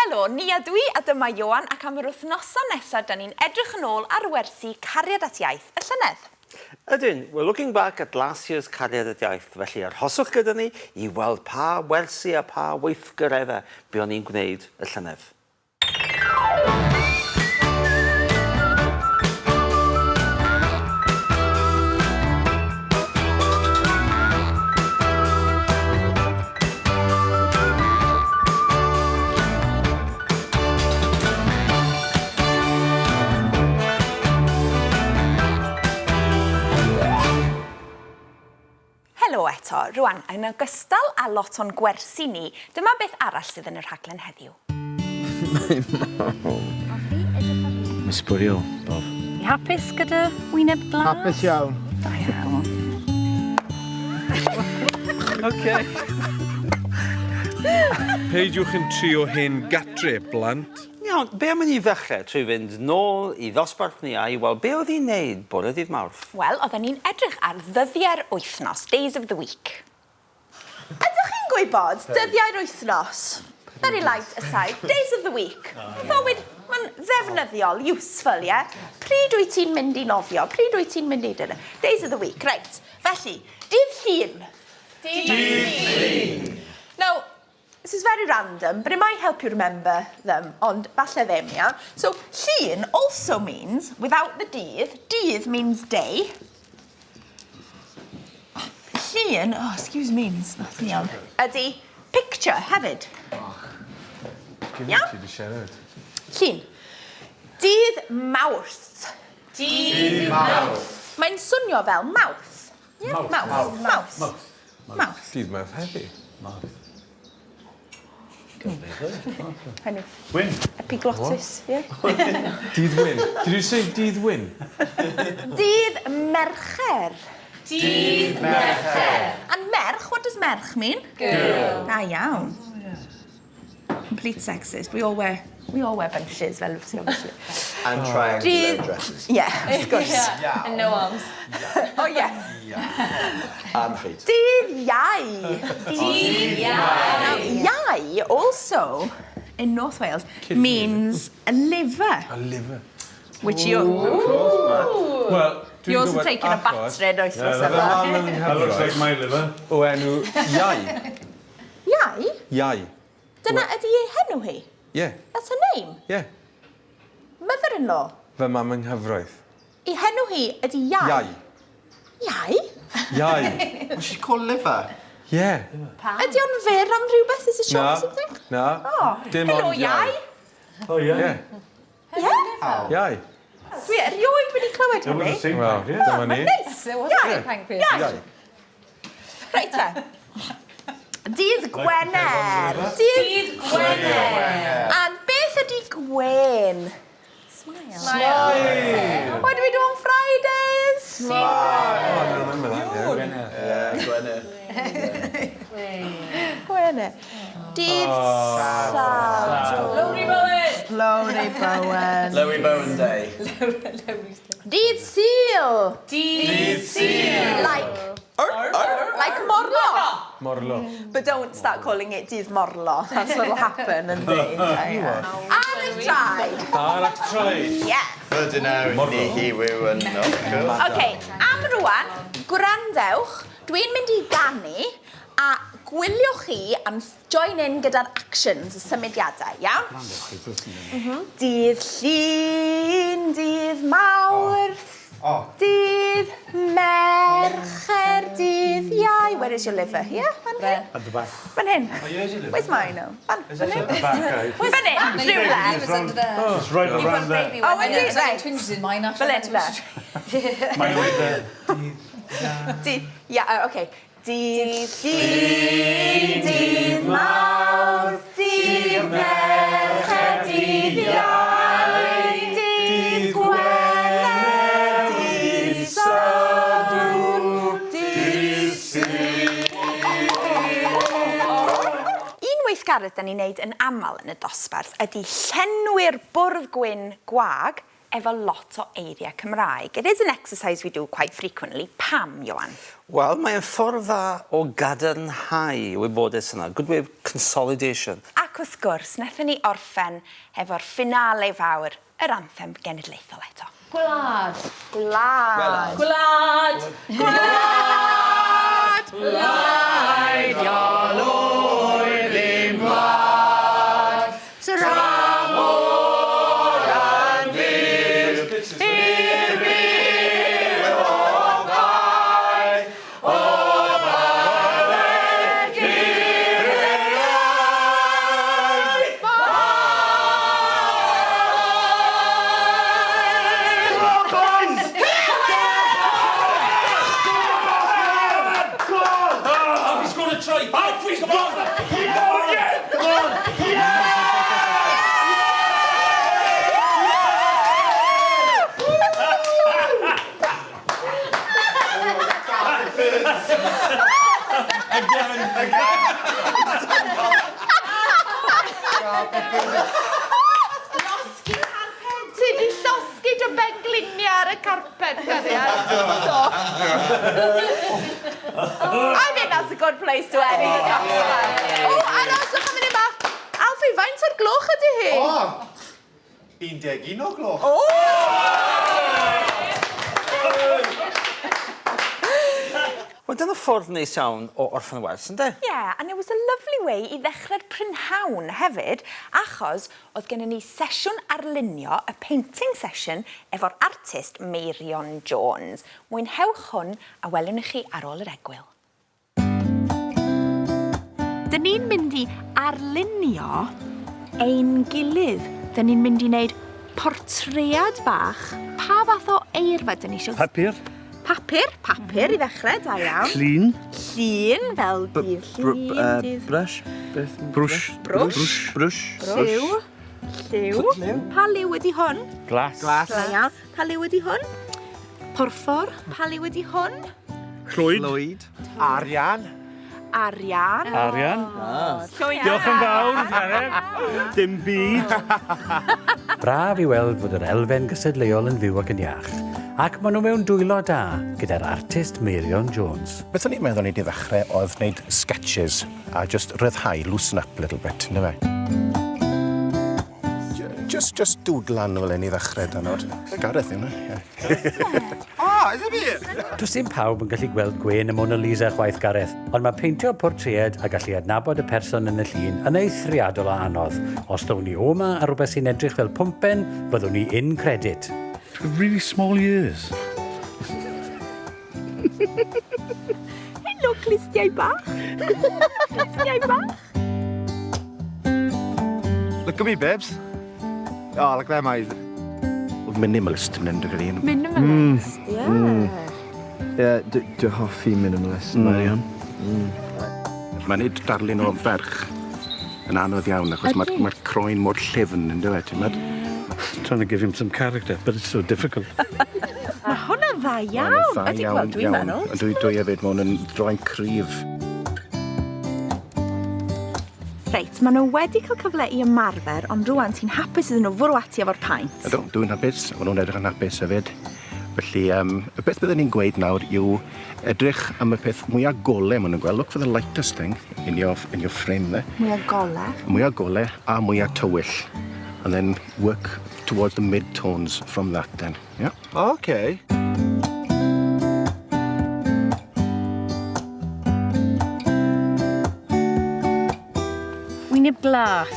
Helo, Nia dw i a dyma Ioan ac am yr wythnosau nesaf 'da ni'n edrych yn ôl ar wersi Cariad at Iaith y llynedd. Ydyn, we're looking back at last year's Cariad at Iaith, felly arhoswch gyda ni i weld pa wersi a pha weithgareddau buon ni'n gwneud y llynedd. Helo eto. Rwan, yn ogystal â lot o'n gwersi ni, dyma beth arall sydd yn y rhaglen heddiw. Mae sbwriel, Bob. Hapus gyda wyneb glas? Hapus iawn. Da iawn. Oce. Peidiwch yn trio hyn gatre, blant. Iawn, be am i ni ddechrau trwy fynd nôl i ddosbarth ni a i weld be oedd hi'n neud bore dydd Mawrth. Wel, oedden ni'n edrych ar ddyddiau'r wythnos, days of the week. Ydych chi'n gwybod dyddiau'r wythnos? Very light aside, days of the week. Fywyd, mae'n ddefnyddiol, useful, ie? Pryd wyt ti'n mynd i nofio? Pryd wyt ti'n mynd i... Days of the week, reit. Felly, dydd Llun. Dydd Llun. Now, this is very random, but it might help you remember them, ond falle ddim, ia? So, llun also means, without the dydd, dydd means day. Llun, oh, excuse me, nath ni iawn, ydy picture hefyd. Iawn? Ti 'di siarad. Llun. Dydd Mawrth. Dydd Mawrth. Mae'n swnio fel mouth. Ie? Mawrth. Mouth. Mouth. Mawrth. Mawrth. Dydd Mawrth heddi. Mawrth. Kind of Wyn. Epiglottis, ie? Dydd Wyn. Did you say Dydd Wyn? Dydd Mercher. Dydd Mercher. And merch, what does merch mean? Girl. Da iawn. Complete sexist. We all wear, we all wear bunches fel obviously. And triangular Dydd... dresses. Yeah, of course. Yeah. And no arms. Oh yeah. And feet. Dydd Iau. Dydd Iau. Now, iau also in North Wales means a liver. A liver. Which you... Wel, dwi'n Yours gwybod are taking a achos- battering wythnos Fy yma. mam yn That looks like nghyfraith my liver. o enw Iau. Iau? Iau. Dyna ydi ei henw hi? Ie, That's her name? ie. Mother-in-law? Fy mam yng nghyfraith. Ei henw hi ydi Iau? Iau. Iau? Iau. Well, she's called Liver. Ie. Ydi o'n fyr am rhywbeth? Is it short Na. or something? Na. Oh. Dim Helo, ond iau. Iau. Oh, yeah. Ie. Ie? Iau. Dwi erioed wedi clywed There was a hynny. same Wel, pancreas. dyma ni. Neis. There was a pancreas. Iau. Iau. Reit te. Dydd Gwener. Dydd Gwener. And beth ydi gwen? Smile. Smile. What do we do on Fridays? Oh, I remember that, yeah. Yeah, Gwener. Gwener. Dydd Sadwrn. Lowry Bowen. Lowry Bowen. Lowy Bowen Day. Dydd Sul. Dydd Sul. Like, like Morlo. Morlo. But don't start calling it Dydd Morlo. That's what'll happen, yndi? Ar y traed. Ar y traed. Yeah. Ferdinand, ni hi wiw yn OK, am rwan, gwrandewch, dwi'n mynd i ganu a gwyliwch chi am join in gyda'r actions, y symudiadau, iawn? Dydd Llun, dydd Mawrth, dydd Mercher, dydd Iau. Where is your liver? Here? Fan hyn? At the back. Fan hyn. Here's your liver. Where's mine now? Fan, fan hyn. At the back, right? Fan hyn, rhywle. Liver's under there. It's right around there. Baby Oh, one. I know, ydi, 'cause I reit. had twinges in mine after Fel I hyn, de. Mine was there. Dydd, ia, uh, oce. Dydd Llun, dydd Mawrth, dydd Mercher, dydd Iau, dydd Gwener, dydd Sadwrn, dydd Sul. Un weithgaredd da ni'n neud yn aml yn y dosbarth ydy llenwi'r bwrdd gwyn gwag efo lot o eiriau Cymraeg. It is an exercise we do quite frequently. Pam, Ioan? Wel, mae'n ffordd dda o gadarnhau wybodaeth yna. Good way of consolidation. Ac wrth gwrs, wnaethon ni orffen hefo'r finale fawr, yr anthem genedlaethol eto. Gwlad. Gwlad. Gwlad. Gwlad. Alfie's got a try. Alfie's gone. Keep going. Come on. Losgi carped. Ti di llosgi dy bengliniau ar y carped, cariad. Do. I think that's a good place to end the dosbarth. O, aroswch am munud bach. Alfie, faint o'r gloch ydy hi? O! 11 o gloch. Wel, dyna ffordd neis iawn o orffen y wers, ynde? Yeah, and it was a lovely way i ddechrau'r prynhawn hefyd, achos oedd gennym ni sesiwn arlunio, y painting session, efo'r artist Meirion Jones. Mwynhewch hwn a welwn i chi ar ôl yr egwyl. Dyn ni'n mynd i arlunio ein gilydd. Dyn ni'n mynd i wneud portread bach. Pa fath o eirfa dyn ni eisiau? Papur. Papur, papur i ddechrau, da iawn. Llun. Llun, fel dydd llun, dydd... Brush. Beth? Brwsh. Brwsh. Brwsh. Lliw. Lliw. Pa liw ydi hwn? Glas. Glas. Da iawn. Pa liw ydi hwn? Porffor. Pa liw ydi hwn? Llwyd. Llwyd. Arian. Arian. Arian. Llwyd. Diolch yn fawr, Gareth. Dim byd. Braf i weld fod yr elfen gystadleuol yn fyw ac yn iach, ac maen nhw mewn dwylo da gyda'r artist Meirion Jones. Beth o'n i'n meddwl ni 'di ddechrau oedd wneud sketches a just ryddhau, loosen up a little bit, yndyfe? Just, just doodlan fel hyn i ddechrau dan o'r. Gareth yw hwnna, ie. Ah, is it me? Does dim pawb yn gallu gweld gwên y Mona Lisa chwaith, Gareth, ond mae peintio portread a gallu adnabod y person yn y llun yn eithriadol o anodd. Os ddown ni o 'ma ar rhywbeth sy'n edrych fel pwmpen, fyddwn ni in credit. Really small ears. Helo, clustiau bach. Clustiau bach. Look at me, babes. Oh, look at them eyes. Minimalist yn mynd yn un. Minimalist, ie. Ie, dwi'n hoffi minimalist, Marion. Mae'n neud darlun o ferch yn anodd iawn, achos mae'r mae croen mor llyfn, yn dweud, ti'n meddwl? Trying to give him some character, but it's so difficult. Mae hwnna'n dda iawn. Dda Ydy, iawn, wel, dwi'n iawn. meddwl. Ond Dwi, dwi hefyd, mae hwn yn droi'n cryf. Reit, maen nhw wedi cael cyfle i ymarfer, ond rwan ti'n hapus iddyn nhw fwrw ati efo'r paent. Ydw, dwi'n hapus, maen nhw'n edrych yn hapus hefyd. Felly, um, y beth byddwn ni'n gweud nawr yw edrych am y peth mwyaf gole maen nhw'n gweld. Look for the lightest thing in your frame there. Mwy o gole. Mwyaf gole a mwyaf tywyll. And then work towards the mid-tones from that then. Yeah. Okay. Wyneb glas,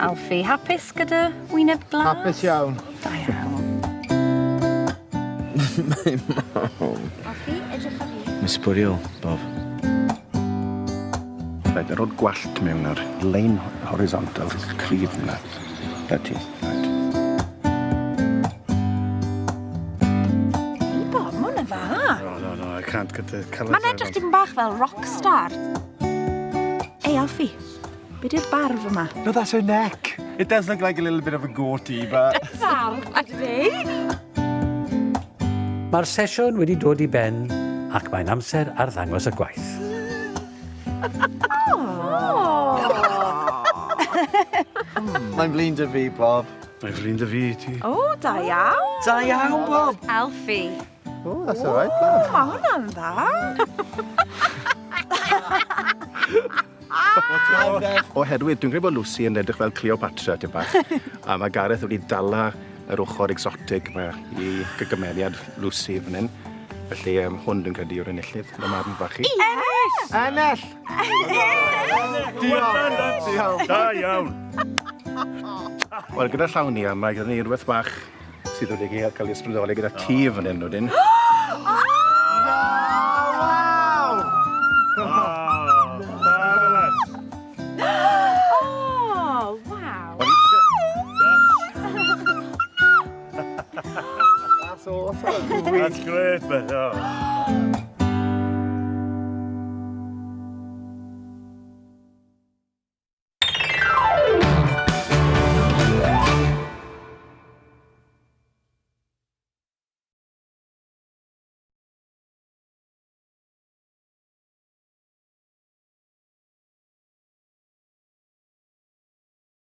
Alfie. Hapus gyda wyneb glas? Hapus iawn. Da iawn. Alfie, edrych ar fi. Miss Burial, Bob. Right, roid gwallt mewn ar lein horizontal cryf yna. Na ti. Right. Ei, Bob, mae hwnna'n dda. No, no, no, I can't get the colours Mae'n edrych dim bach fel rockstar. Ei, Alfie, be di'r barf yma? No, that's her neck. It does look like a little bit of a goatee, but... Barf, ydy? Mae'r sesiwn wedi dod i ben ac mae'n amser arddangos y gwaith. Oh. Mae'n flin 'da fi, Bob. Mae'n flin dy fi i ti. O, da iawn. Da iawn, Bob. Alfie. Oh, that's all right, lad. Mae hwnna'n dda. Oherwydd, dwi'n credu bod Lucy yn edrych fel Cleopatra, tipyn bach. A mae Gareth wedi dala yr ochr exotic yma i gymeriad Lucy fan hyn. Felly um, hwn dwi'n credu yw'r enillydd yn y marn fach i. Ennill! Ennill! Diolch. Diolch. Da iawn. Wel, gyda llaw ni, mae gyda ni rhywbeth bach sydd wedi cael ei ysbrydoli gyda ti fan hyn, wedyn. Marvellous. Oh, waw. That's awesome. That's great, mate. Oh.